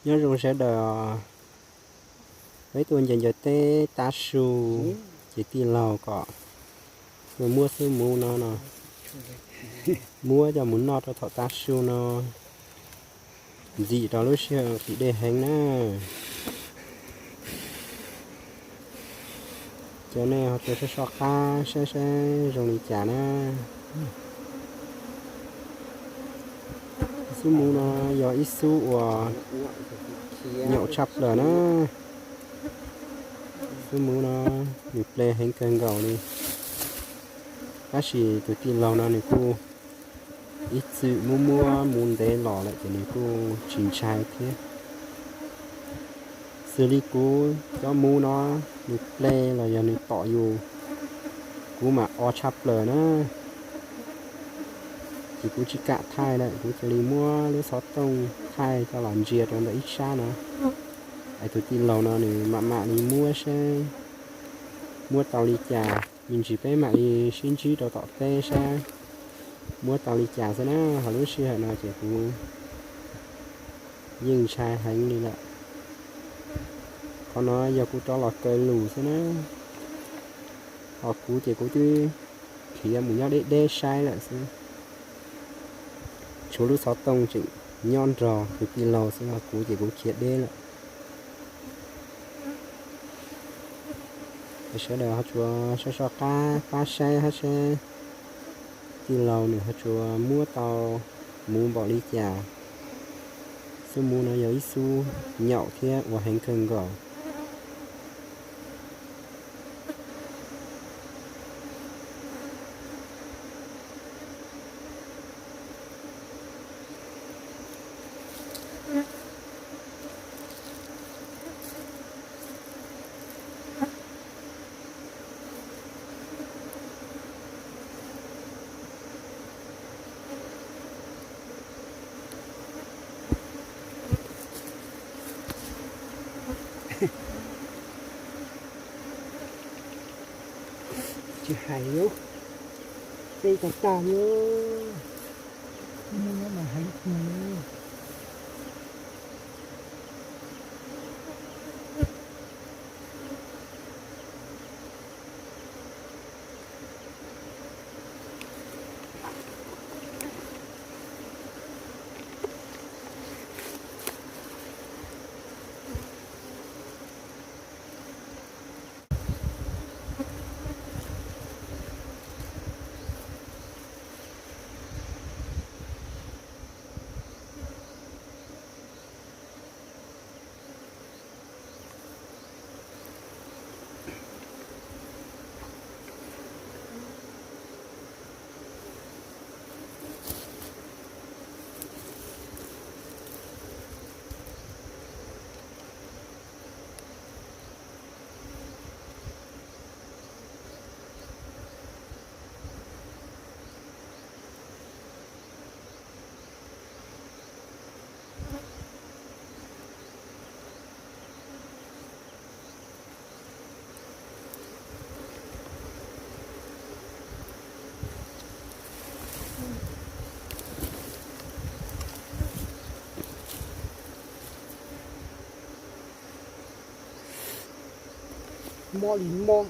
Nyob zoo sawv daws, peb tuaj ncaws ncaws teb tav su, ces tij laug kom tuaj muab xub muv no no, muab coj mus noj rau thaum tav su no, ntxim rau lub sij hawm tim dej heev na. Cov nej ho tuaj soj soj qab saib saib zoo li cas na. Xub muv no yog ib xub uas nyaum tshaj plaws na. Xub muv no nws ple heev kawg nkaus li, tab sis tus tij laug no nws kuj ib txwm muab muab muv ntev los lawm ces nws kuj tsis ntshai thiab. Xws li kuv cov muv no, nws ple los yog nws tom yus, kuv mam o tshaj plaws na. Ces kuv tsis kam thaij lawm, kuv cia li muab lub xov tooj thaij coj los ntsia rau ntawm ib sab no. Es tus tij laug no nws mam mam li muab saib muab tau li cas, me ntsis peb mam li sib ntsib rau tom teb saib muab tau li cas xwb na. Ho lub sij hawm no ces kuv yeej ntshai heev li lawm. Qhov no yog kuv rov los kaw lus xwb na. Ho kuv ces kuv twb khiav mus nyob deb deb saib lawm xwb. Tshuav lub xov tooj tseem nyob nrog tus tij laug xwb, ho kuv ces kuv khiav deb lawm. Sawv daws ho tsuas soj soj qab pab saib hab saib tij laug nws ho tsuas muab tau muv npaum li cas. Xub muv no yog ib xub nyaum thiab ua heev kawg nkaus. Tsis hais li, peb tag tag li, muaj nyob mas heev kawg li. Mob li mob.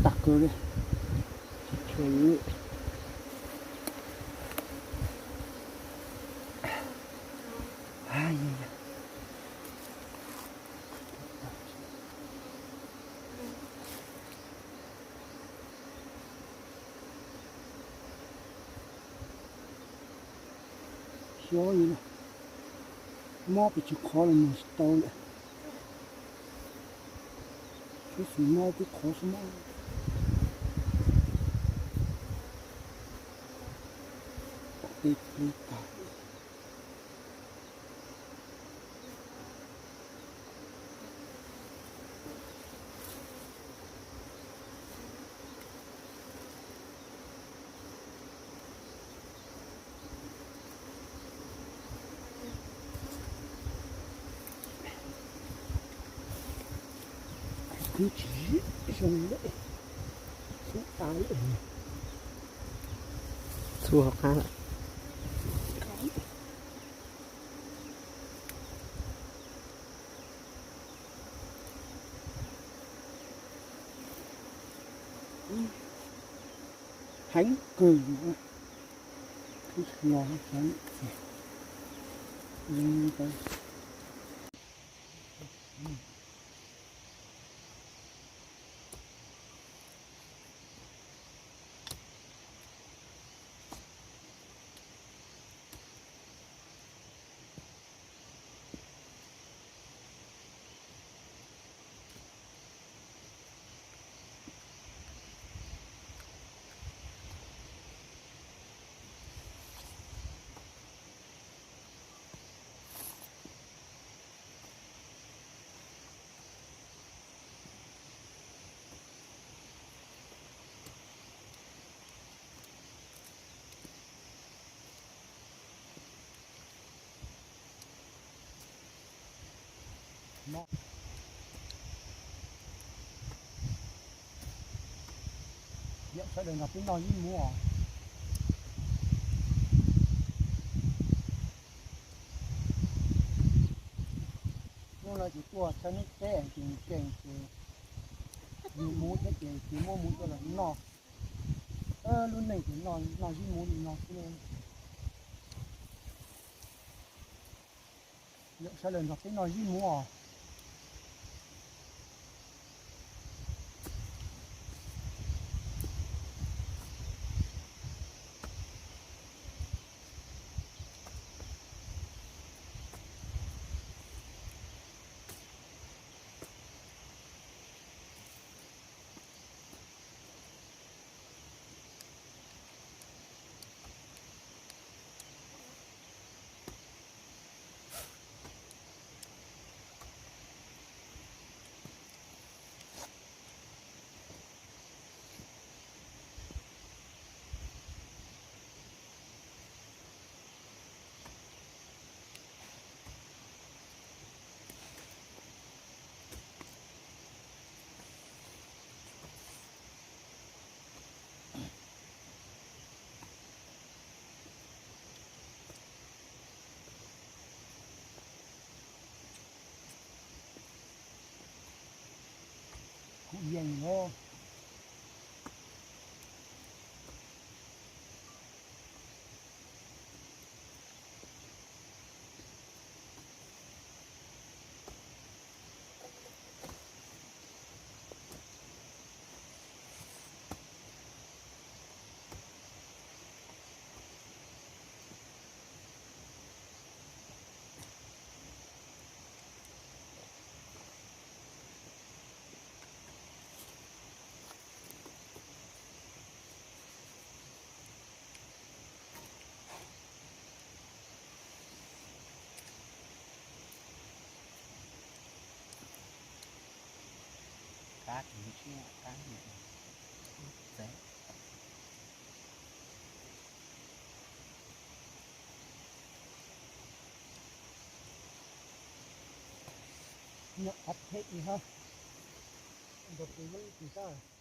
Tag kawg li. Xyov li, mob pes tsawg qhov los mus tsis tau li. Tab sis mob twb qhov xwb mob. Tej peb tag. Kuv tsis zoo lawm, xub tas lawm. Txhua hauv qab lawm. Heev kawg. Los Yam sawv daws nrog peb noj yij muv os. Hnub no ces tuaj tshawb hnub teb ces nkees ces yij muv thiab ces tsis muab muv coj los noj. Lub neej ces noj yij muv li no xwb. Yam sawv daws nrog peb noj yij muv os. Kuv yeej los. Qab tsis ntshiab, qab txev. Nyuam qhuav phem li hab. Nkaus tus lub tis sab.